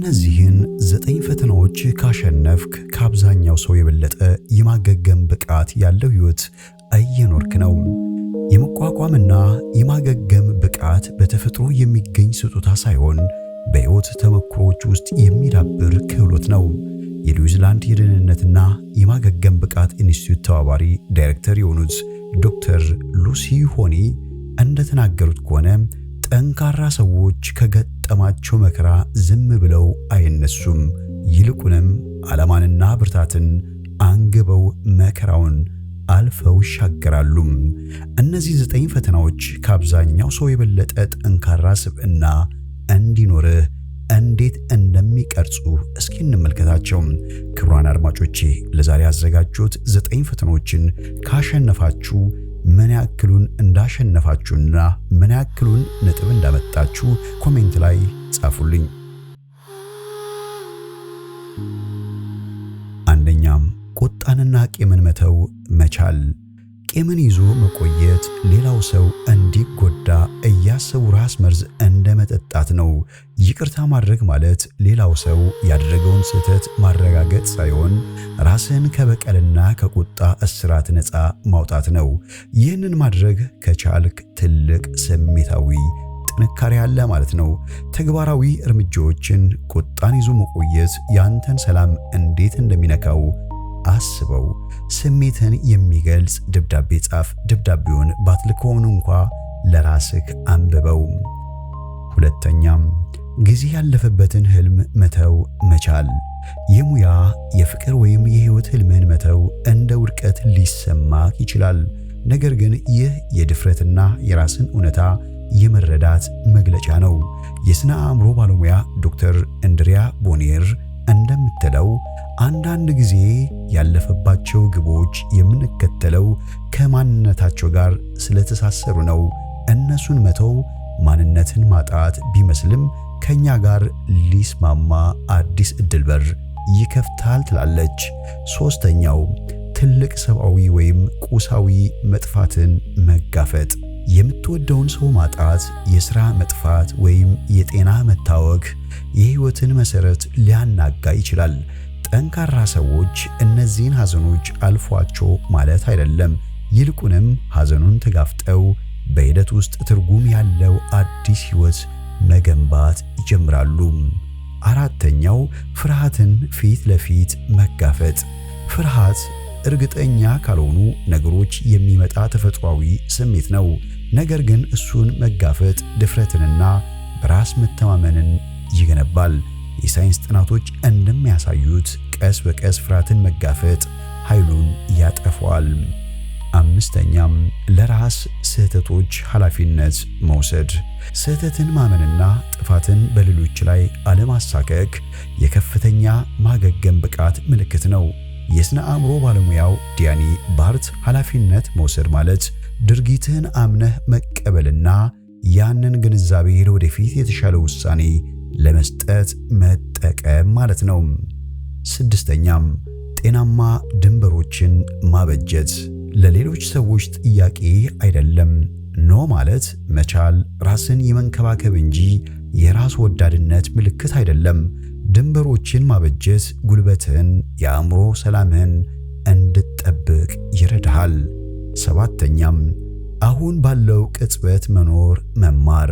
እነዚህን 9 ፈተናዎች ካሸነፍክ ከአብዛኛው ሰው የበለጠ የማገገም ብቃት ያለው ሕይወት እየኖርክ ነው። የመቋቋምና የማገገም ብቃት በተፈጥሮ የሚገኝ ስጦታ ሳይሆን በሕይወት ተሞክሮዎች ውስጥ የሚዳብር ክህሎት ነው። የኒውዚላንድ የደህንነትና የማገገም ብቃት ኢንስቲትዩት ተባባሪ ዳይሬክተር የሆኑት ዶክተር ሉሲ ሆኒ እንደተናገሩት ከሆነ ጠንካራ ሰዎች ከገጠማቸው መከራ ዝም ብለው አይነሱም። ይልቁንም ዓላማንና ብርታትን አንግበው መከራውን አልፈው ይሻገራሉ። እነዚህ 9 ፈተናዎች ከአብዛኛው ሰው የበለጠ ጠንካራ ስብዕና እንዲኖርህ እንዴት እንደሚቀርጹ እስኪ እንመልከታቸው። ክቡራን አድማጮቼ፣ ለዛሬ ያዘጋጁት 9 ፈተናዎችን ካሸነፋችሁ ምን ያክሉን እንዳሸነፋችሁና ምን ያክሉን ነጥብ እንዳመጣችሁ comment ላይ ጻፉልኝ። አንደኛም፣ ቁጣንና ቂምን መተው መቻል። ቂምን ይዞ መቆየት ሌላው ሰው እንዲጎዳ እያሰቡ ራስ መርዝ እንደ መጠጣት ነው። ይቅርታ ማድረግ ማለት ሌላው ሰው ያደረገውን ስህተት ማረጋገጥ ሳይሆን ራስን ከበቀልና ከቁጣ እስራት ነፃ ማውጣት ነው። ይህንን ማድረግ ከቻልክ ትልቅ ስሜታዊ ጥንካሬ አለ ማለት ነው። ተግባራዊ እርምጃዎችን፣ ቁጣን ይዞ መቆየት ያንተን ሰላም እንዴት እንደሚነካው አስበው። ስሜትን የሚገልጽ ደብዳቤ ጻፍ። ደብዳቤውን ባትልከውን እንኳ ለራስህ አንብበው። ሁለተኛም፣ ጊዜ ያለፈበትን ህልም መተው መቻል። የሙያ፣ የፍቅር ወይም የህይወት ህልምህን መተው እንደ ውድቀት ሊሰማህ ይችላል። ነገር ግን ይህ የድፍረትና የራስን እውነታ የመረዳት መግለጫ ነው። የስነ አእምሮ ባለሙያ ዶክተር እንድሪያ ቦኔር እንደምትለው አንዳንድ ጊዜ ያለፈባቸው ግቦች የምንከተለው ከማንነታቸው ጋር ስለተሳሰሩ ነው። እነሱን መተው ማንነትን ማጣት ቢመስልም ከኛ ጋር ሊስማማ አዲስ እድል በር ይከፍታል ትላለች። ሶስተኛው፣ ትልቅ ሰብአዊ ወይም ቁሳዊ መጥፋትን መጋፈጥ። የምትወደውን ሰው ማጣት፣ የሥራ መጥፋት ወይም የጤና መታወክ የህይወትን መሰረት ሊያናጋ ይችላል። ጠንካራ ሰዎች እነዚህን ሐዘኖች አልፏቸው ማለት አይደለም። ይልቁንም ሐዘኑን ተጋፍጠው በሂደት ውስጥ ትርጉም ያለው አዲስ ህይወት መገንባት ይጀምራሉ። አራተኛው፣ ፍርሃትን ፊት ለፊት መጋፈጥ። ፍርሃት እርግጠኛ ካልሆኑ ነገሮች የሚመጣ ተፈጥሯዊ ስሜት ነው። ነገር ግን እሱን መጋፈጥ ድፍረትንና በራስ መተማመንን ይገነባል። የሳይንስ ጥናቶች እንደሚያሳዩት ቀስ በቀስ ፍርሃትን መጋፈጥ ኃይሉን ያጠፋዋል። አምስተኛም፣ ለራስ ስህተቶች ኃላፊነት መውሰድ። ስህተትን ማመንና ጥፋትን በሌሎች ላይ አለማሳከክ የከፍተኛ ማገገም ብቃት ምልክት ነው። የስነ አእምሮ ባለሙያው ዲያኒ ባርት ኃላፊነት መውሰድ ማለት ድርጊትህን አምነህ መቀበልና ያንን ግንዛቤ ለወደፊት የተሻለ ውሳኔ ለመስጠት መጠቀም ማለት ነው። ስድስተኛም፣ ጤናማ ድንበሮችን ማበጀት። ለሌሎች ሰዎች ጥያቄ አይደለም። No ማለት መቻል ራስን የመንከባከብ እንጂ የራስ ወዳድነት ምልክት አይደለም። ድንበሮችን ማበጀት ጉልበትህን፣ የአእምሮ ሰላምህን እንድትጠብቅ ይረዳሃል። ሰባተኛም፣ አሁን ባለው ቅጽበት መኖር መማር።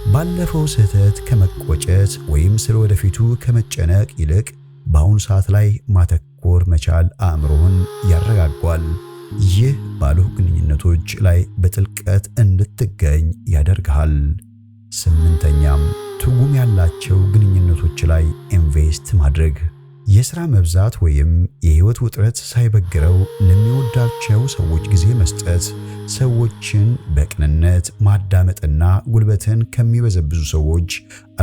ባለፈው ስህተት ከመቆጨት ወይም ስለ ወደፊቱ ከመጨነቅ ይልቅ በአሁኑ ሰዓት ላይ ማተኮር መቻል አእምሮህን ያረጋጓል። ይህ ባሉ ግንኙነቶች ላይ በጥልቀት እንድትገኝ ያደርግሃል። ስምንተኛም፣ ትርጉም ያላቸው ግንኙነቶች ላይ invest ማድረግ። የሥራ መብዛት ወይም የህይወት ውጥረት ሳይበግረው ለሚወዳቸው ሰዎች ጊዜ መስጠት፣ ሰዎችን በቅንነት ማዳመጥና ጉልበትን ከሚበዘብዙ ሰዎች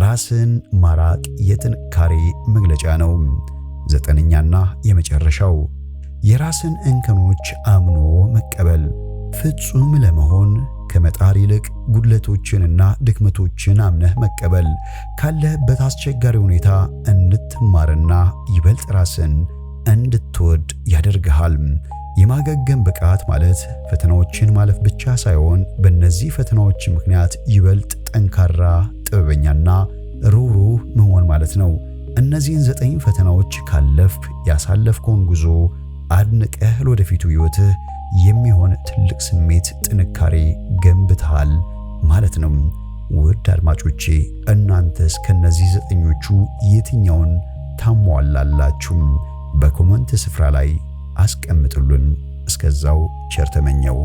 ራስን ማራቅ የጥንካሬ መግለጫ ነው። ዘጠነኛና የመጨረሻው፣ የራስን እንከኖች አምኖ መቀበል። ፍጹም ለመሆን ከመጣር ይልቅ ጉድለቶችንና ድክመቶችን አምነህ መቀበል ካለህበት አስቸጋሪ ሁኔታ እንድትማርና ይበልጥ ራስን እንድትወድ ያደርግሃል። የማገገም ብቃት ማለት ፈተናዎችን ማለፍ ብቻ ሳይሆን በእነዚህ ፈተናዎች ምክንያት ይበልጥ ጠንካራ፣ ጥበበኛና ሩህሩህ መሆን ማለት ነው። እነዚህን 9 ፈተናዎች ካለፍክ ያሳለፍከውን ጉዞ አድንቀህ ለወደፊቱ ሕይወትህ የሚሆን ትልቅ ስሜት ጥንካሬ ገንብተሃል ማለት ነው። ውድ አድማጮቼ፣ እናንተስ ከነዚህ 9ኞቹ የትኛውን ታሟላላችሁ? በ comment ስፍራ ላይ አስቀምጡልን። እስከዛው ቸር ተመኘው።